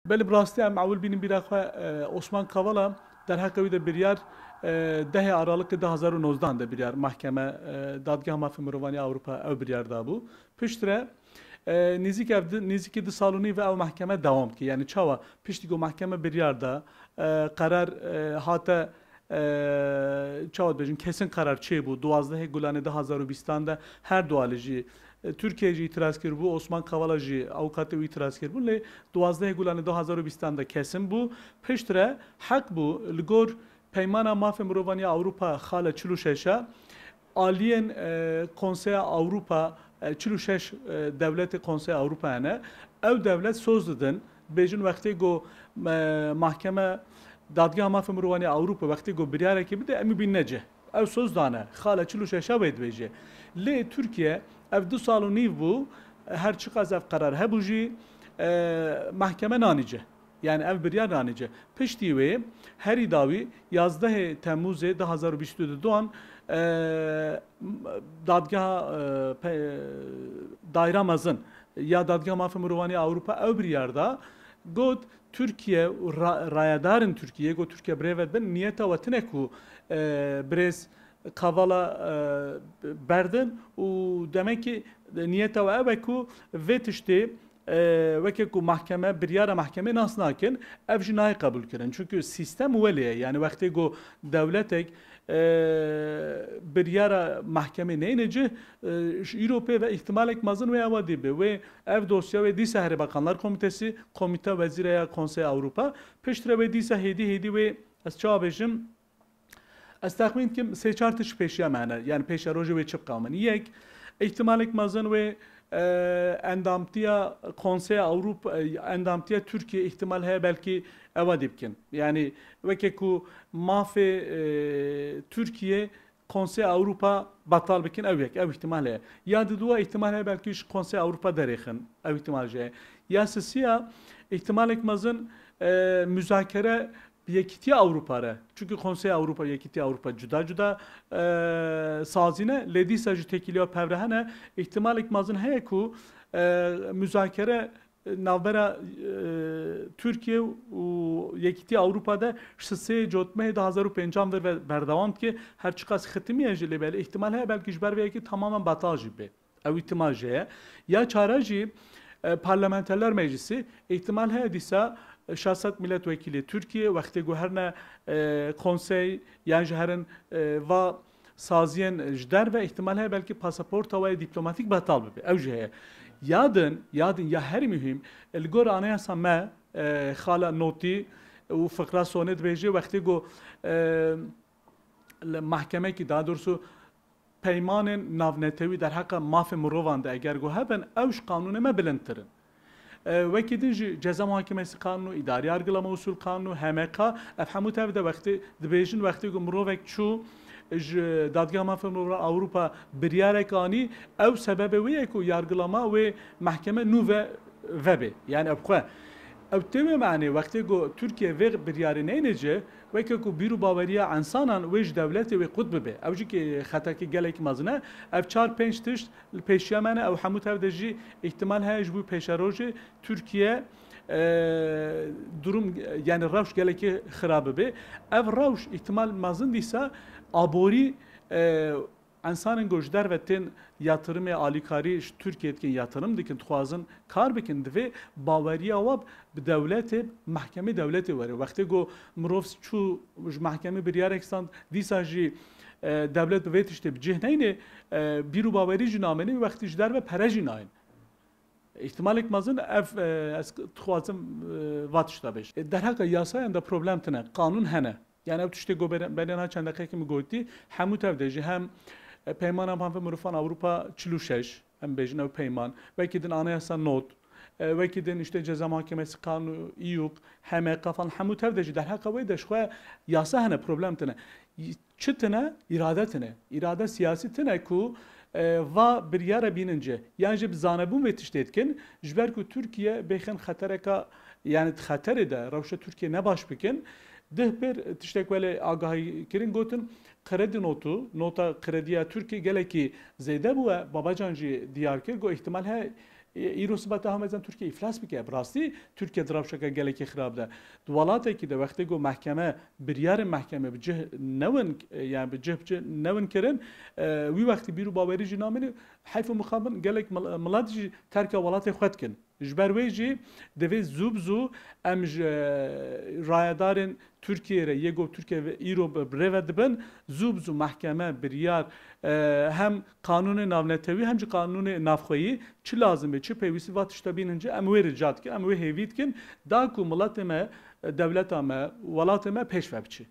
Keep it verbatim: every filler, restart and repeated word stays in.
Belê, bi rastî em ewil bînin bîra xwe, e, Osman Kavala derheqê wî de biryar, e, dehê Aralikê du hazar û nozdehan de biryar mahkeme, e, Dadgeha Mafê Mirovan ya Ewropa ew biryar dabû. Piştre, e, nêzîk ev di, nêzîkî du sal û nîv ew mahkeme dewam dike. Yani çawa? Piştî ku mahkeme biryar da, e, qerar, e, hate, e, çawa dibêjin, kesin qerar çêbû. Duwazdehê Gulanê du hazar û bîstan de her du alî jî, e, Tirkiye jî îtiraz kiribû, Osman Kavala jî, avukatê wî, îtiraz kiribûn, lê duwazdehê Gulanê du hazar û bîstan de kesin bû. Piştre heq bû, li gor Peymana Mafê Mirovan ya Ewropa xala çil û şeş a, aliyên, e, Konseya Ewropa, e, çil û şeş, e, dewletê Konseya Ewropa hene. Ew dewlet soz didin, dibêjin wextê ku, e, mahkeme, Dadgeha Mafê Mirovan ya Ewropa wextê ku biryarekê bide, em ê bînine cih. Ew soz dane, xala çil û şeş a wê dibêje. Lê Tirkiye ev du sal û nîv bû, her çiqas ev qerar hebû jî, e, mahkeme nanî cih. Yani ev biryar nanî cih. Piştî wê herî dawî yazdehê Temmûzê du hazar û bîst û duan, e, dadgeha, e, pe-, daîra mezin ya Dadgeha Mafê Mirovan ya Ewropa ew biryar da, got, Tirkiye û ra-, rayedarên Tirkiye, got, Tirkiye birêve dibin, niyeta we tine ku, e, birêz Kavala, e, berdin û demek ki niyeta we ew e ku vê tiştê, e, weke ku mahkeme, biryara mahkemê nas nakin, ev jî nayê qebûlkirin. Çunku sîstem welê ye. Yani wextê ku dewletek, e, biryara mahkemê neyne cih, e, ji îro pê ve îhtimalek mezin wê ewa dî be. Wê ev dosya wê dîsa here Bakanlar Komitesi, Komîte Wezîre ya Konseya Ewropa, piştre wê dîsa hêdî hêdî wê, ez çawa bêjim, ez texmîn dikim sê çar tişt pêşiya me hene. Yani pêşerojê wê çi biqewmin. Yek, îhtimalek mezin wê, e, endamtiya Konseya Ewropa, e, endamtiya Tirkiye îhtimal heye belkî ewa dî bikin. Yani weke ku mafê, e, Tirkiye Konseya Ewropa betal bikin, ew yek, ew îhtimal heye. Ya diduwa îhtimal heye belkî ji Konseya Ewropa derêxin, ew îhtimal jî heye. Ya sisiya îhtimalek mezin, e, muzakere bi Yekîtiya Ewropa re. Çunku Konseya Ewropa, Yekîtiya Ewropa cuda cuda, e, sazî ne, lê dîsa ji têkiliya pevre hene. Îhtimalek mezin heye ku, e, muzakere navbera, e, Tirkiye û Yekîtiya Ewropa de ji sisê Cotmehê du hazar û pêncan vir ve berdewam dike. Her çiqas xitimiye jî lê belê îhtimal heye belkî ji ber vê yekê tamamen betal jî bê. Ew îhtimal jî heye. Ya çara jî, e, Parlamenterler Meclisi, îhtimal heye dîsa şeş sed milletvekilê Tirkiye wextê ku herne, e, konsey yan jî herin, e, va saziyên ji derve, îhtimal heye belkî pasaporta we yê dîplomatîk betal bibe. Ew jî heye. Ya din, ya din, ya herî muhîm, e, li gor anayasa me, e, xala notî û fiqra sonê dibêje, wextê ku, e, li mahkemekî, daha doğrusu peymanên navnetewî derheqa mafê mirovan de eger ku hebin, ew ji qanûnê me bilindtir in. E, wekî din jî Ceza Muhakemesi Kanunu, İdari Yargılama Usul Kanunu, H M K, ev hemû tev de wextê dibêjin, wextê ku mirovek çû ji Dadgeha Mafê Mirovan Ewropa biryarek anî, ew sebebê wê ye ku yargılama wê mahkeme nû ve vebe. Yani ev xwe. Ew tê wê manê wextê ku Tirkiye vê biryarê neyne cih, weke ku bîr û baweriya ensanan wê ji dewletê wê qut bibe. Ew jî ki xetekî gelekî mezin e. Ev çar pênc tişt li pêşiya me ne. Ew hemû tev de jî îhtimal heye ji bo pêşerojê Tirkiye, e, durum, yani rewş gelekî xirab bibe. Ev rewş îhtimal mezin dîsa aborî, e, Ensanên ku ji derve tên yatirimê alîkarî ji Tirkiye dikin, yatirim dikin, dixwazin kar bikin, divê baweriya we bi dewletê, mehkemê dewletê were. Wextê ku mirov çû ji mehkemê biryarek stand, dîsa jî, e, dewlet bi vê tiştê bi cih neyne, e, bîr û bawerî jî namêne, wextê ji derve pere jî nayên. Îhtimalek mezin ev, e, ez dixwazim, e, va tişta bêjim. E, derheqa yasayan de problem tine, qanûn hene. Yani ew tiştê ku bere-, berê niha çend deqeyekî min gotî, hemû tev de jî hem, e, Peymana Mafê Mirovan Ewropa çil û şeş, em bêjin ew peyman, wekî din Anayasa not, e, wekî din işte Ceza Muhakemesi Kanunu, İYUK, H M K falan hemû tev de jî derheqa wê de ji xwe yasa hene, problem tine. Çi tine? Îrade tine. Îrade siyasî tine ku, e, va biryare bînin cih. Yan jî bi zanebûn vê tiştê dikin, ji ber ku Tirkiye bêxin xetereka, yani di xeterê de, rewşa Tirkiye ne baş bikin. Dih pêr tiştek welê agahî kirin, gotin, kredi notu, nota krediya Tirkiye gelekî zêde bûye. Babacan jî diyar kir, got, îhtimal heye Ê, îro siba te hame zan Tirkiye îflas bike. Bi rastî Tirkiye di rewşeke gelekî xirab de. Di welatekî de wextê ku mehkeme, biryarên mehkeme bi cih newin, e, yani bi cih bi cih newin kirin, e, wî wextî bîr û bawerî jî namîne, heyf û mixabin gelek mil-, milet jî terka welatê xwe dikin. Ji ber wê jî divê zû bi zû em ji, e, rayedarên Tirkiyê re, yê ku Tirkiye ve îro bi, bi rê ve dibin, zû bi zû mehkeme, biryar, e, hem qanûnê navnetewî hem jî qanûnê navxweyî çi lazim be, çi pêwîstî va tişta bînin jî em wê rica dikin, em wê hêvî dikin, da ku miletê me, dewleta me, welatê me pêş ve biçe.